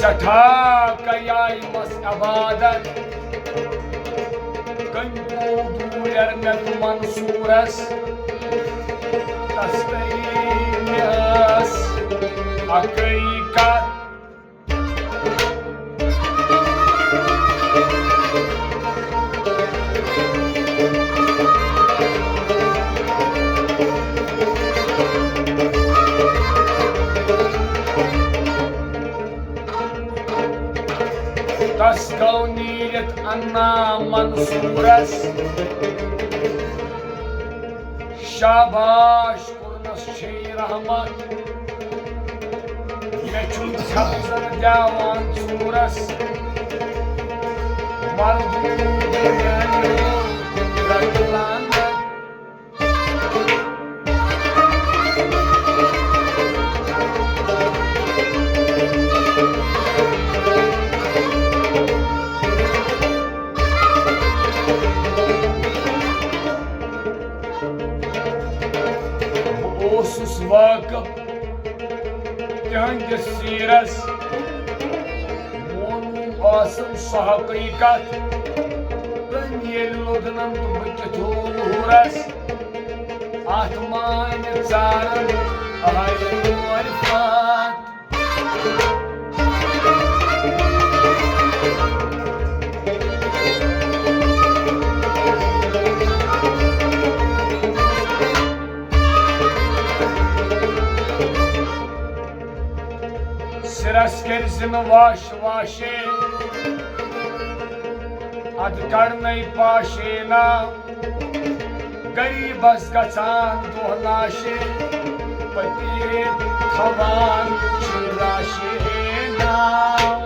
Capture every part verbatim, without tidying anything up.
سٮ۪ٹھاہ کیایمس عبادت، کٔمۍ پوو دوٗرٮ۪ر مےٚ تہٕ منصوٗرس۔ تستٲری مےٚ ٲس اکٲے کتھ۔ تس گوٚو نیٖرِتھ انا منصوٗرس۔ شاباش کوٚرنس چھے رحمت۔ مےٚ چھُنہٕ سبزن دیوان ژوٗرس۔ مردوٗد میانیو رٹلانت۔ بہٕ اوسُس واقف تِہنٛدِس سیٖرس، ووٚنُم ٲسٕم سۄ حقیٖقت۔ تٔمۍ ییٚلہِ لوٚدنم تہٕ بہٕ کِتھو لوٗرس، اتھ مانہِ ژارن آیہِ معرفت۔ سِرس کٔرۍ زِ نہٕ واش واشے، ادٕ کڑنے پاشے نا۔ غریبس گژھان دۄہ ناشے، پٔتیٖر تھاوان چھِ راشے ناو۔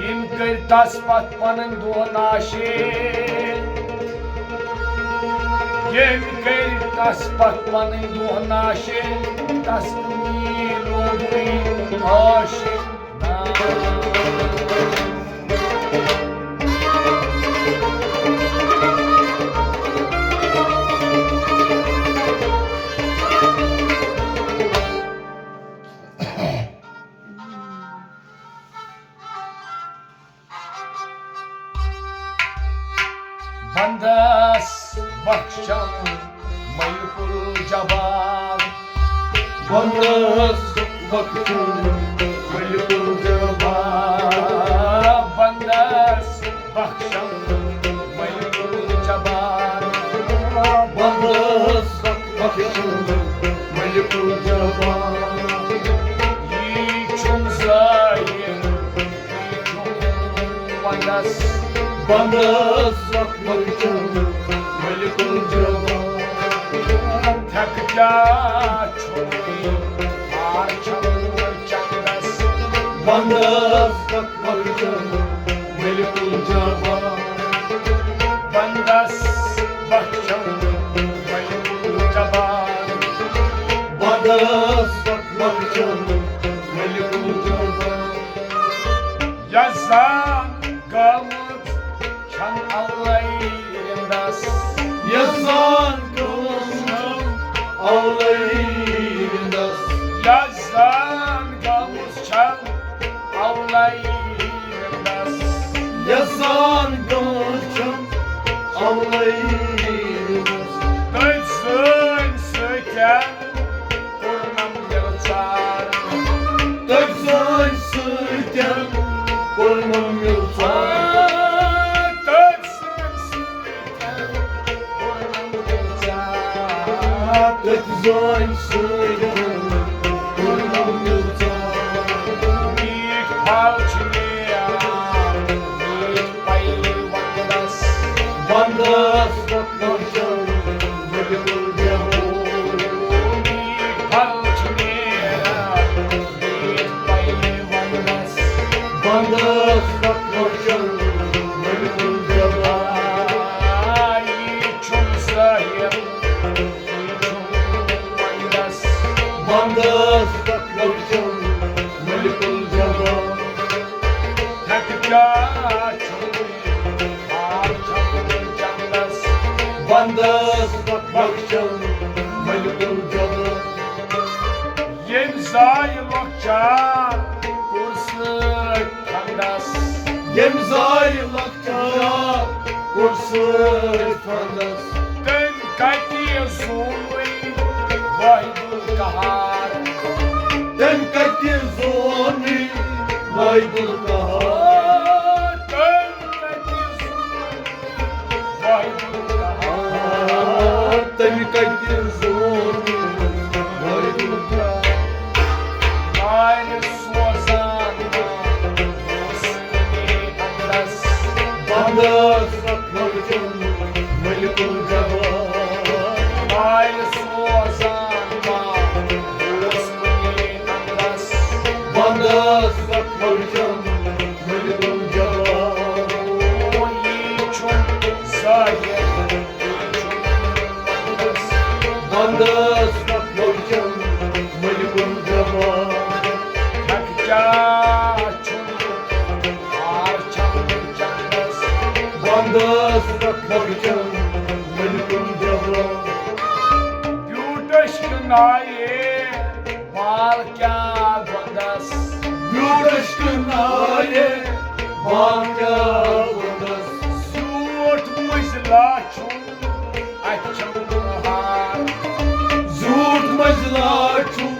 یِم کٔرۍ تس پتھ پنٕنۍ دۄہ ناشے، ییٚمۍ کٔرۍ تس پتھ پنٕنۍ دۄہ ناشے، تس کُنی روٗدُے عاشق ناو۔ بندس بخشم ملک الجبار۔ بندس بخشم ملک الجبار۔ بندس بخشم ملک الجبار۔ بندس بخشم ملک الجبار۔ یی چھُم ظٲہِر، یی چھُم وَندَس۔ بندس بخشم ملک الجبار۔ تھکھ کیٛاہ چھُم، ہار چھَم چندس۔ بندس بخشم ملک الجبار۔ بندس بخشم ملک الجبار۔ بندس بخشم ملک الجبار۔ یزان گامُت چھم اولے رندس۔ یزان گامُت چھم اولے رندس۔ یزان گامُت چھم اولے رندس۔ یزان گامُت چھم اولے رندس۔ تٔتھۍ زٲنۍ سۭتۍ کوٚرنم دِل ژار۔ تٔتھۍ زٲنۍ سۭتۍ کوٚرنم دِل ژار۔ تٔتھۍ زٲنۍ سۭتۍ کوٚرنم دِل ژار۔ تٔتھۍ زٲنۍ سۭتۍ کوٚرنم دِل ژار۔ میٖٹھۍ پھل چھِ نیران، میٖٹھۍ پَیہِ وَندَس۔ وَندَس پٮ۪ٹھ وٕچھو ملک الجبار۔ میٖٹھۍ پھل چھِ نیران، میٖٹھۍ پَیہِ وَندَس۔ وَندَس پٮ۪ٹھ وٕچھو ملک الجبار۔ یی چھُم ظٲہِر، یی چھُم وَندَس۔ وَندَس پٮ۪ٹھ وٕچھو ملک الجبار۔ بخشن ملک الجبار۔ ییٚمۍ زایہِ لۄکچار کوٚر سۭتۍ فنٛدس۔ ییٚمۍ زایہِ لۄکچار کوٚر سۭتۍ فنٛدس۔ تٔمۍ کتہِ زونُے واحد القہار۔ تٔمۍ کتہِ زونُے واحد القہار۔ تٔمۍ کتہِ زونُے واحد القہار۔ تٔمۍ کتہِ زونُے واحد القہار۔ آیہِ سوزان اوس کُنی اندس۔ بندس رکھوجن ملک الجبار۔ آیہِ سوزان اوس کُنی اندس۔ بندس رکھوجن ملک الجبار۔ یی چھُم ظٲہِر، یی چھُم اندس۔ بندس رکھوجن ملک الجبار۔ تھکھ کیٛاہ چھُم ہار چھم چندس۔ بندس رکھوجن ملک الجبار۔ بیوٗٹھ عشقہٕ نایے بال کیٛاہ گۄندس۔ بیوٗٹھ عشقہٕ نایے بال کیٛاہ گۄندس۔ زیوٗٹھ مٔنٛزۍ لاچھُن اَتہِ چھَم نہار۔ زیوٗٹھ مٔنٛزۍ لاچھُن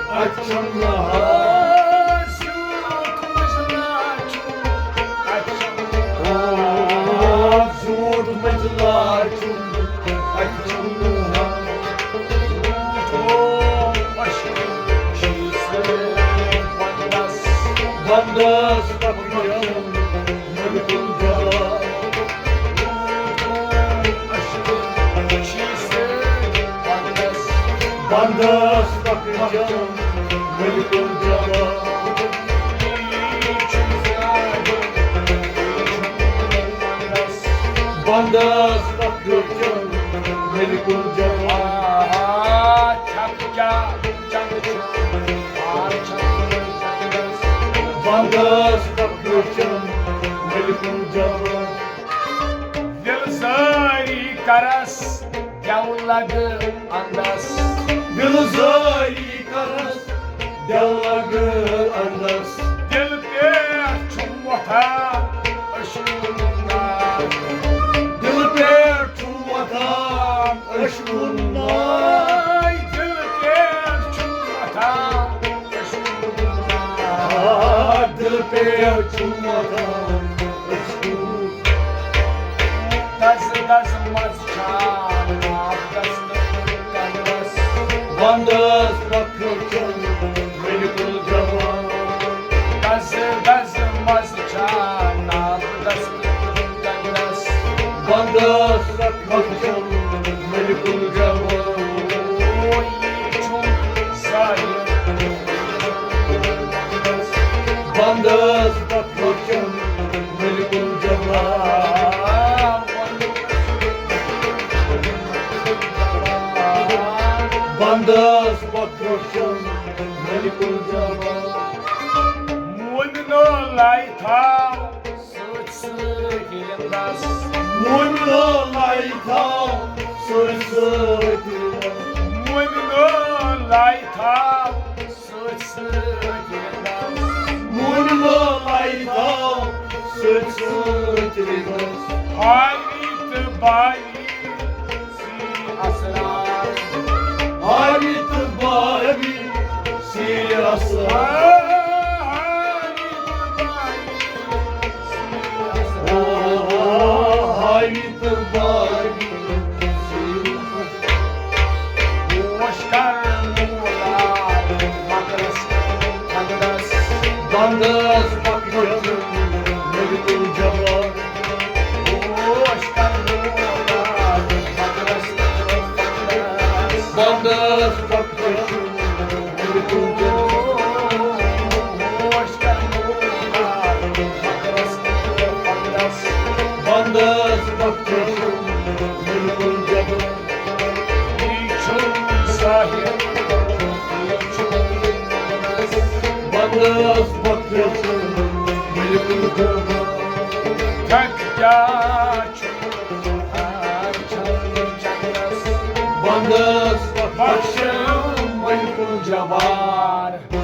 اَتہِ چھَم نہار۔ زیوٗٹھ مٔنٛزۍ لاچھُن اَتہِ چھَم نہار۔ زیوٗٹھ مٔنٛزۍ لاچھُن اَتہِ چھَم نہار۔ بندس پکڑن ملک الجبار۔ بندس پکڑن ملک الجبار۔ بندس پکڑن ملک الجبار۔ آ، چھکھ کیٛاہ چنٛد چھُ، آر چھکھ چنٛدس۔ بندس پکڑن ملک الجبار۔ دِلزٲری کرس گٮ۪و لگہٕ اندس۔ دِلزٲری کرس گٮ۪و لگہٕ اندس۔ دِلہٕ پٮ۪ٹھ چھُم وۄتھان عشقُن نار۔ دِلہٕ پٮ۪ٹھ چھُم وۄتھان عشقُن نار۔ دِلہٕ پٮ۪ٹھ چھُم وۄتھان عشقُن نار۔ دِلہٕ پٮ۪ٹھ چھُم وۄتھان عشقُن۔ دَزٕ دَزٕ منٛز چھا ناو دستہٕ کَنَس۔ وَندَس پَتھَر چھَم مِلکُل جوان۔ دَزٕ دَزٕ منٛز چھا ناو دستہٕ کَنَس۔ وَندَس پَتھَر چھَم مِلکُل جوان۔ او یہِ چھُم ظٲہِر۔ وَندَس پَتھَر چھَم مِلکُل جوان۔ وَندَس پَتھَر چھَم مِلکُل جوان۔ مومنو لایہِ تھاو سۭتۍ سۭتۍ رِندَس۔ مومنو لایہِ تھاو سۭتۍ سۭتۍ رِندَس۔ مومنو لایہِ تھاو سۭتۍ سۭتۍ رِندَس۔ مومنو لایہِ تھاو سۭتۍ سۭتۍ رِندَس۔ ہاوی تہٕ باوی سیٖرِ اسرار۔ ہاوی تہٕ باوی سیٖرِ اسرار۔ ہاوی تہٕ باوی سیٖرِ اسرار۔ ہاوی تہٕ باوی سیٖرِ اسرار۔ پوش کر مولا مکرس فنٛدس۔ بندس پکڑ ملکُل جوان۔ پوش کر مولا مکرس فنٛدس۔ بندس پکڑ ملکُل جوان۔ پوش کر مولا مکرس فنٛدس۔ بندس پکڑ ملکُل جوان۔ یہِ چھُم ظٲہِر، یہِ چھُم وَنَس پَتہٕ چھُم بِلکُل جوان۔ تھکھ کیٛاہ چھُ، آ، چھَم چَندَس۔ بنگس پکشم وۄنۍ کُن جوار۔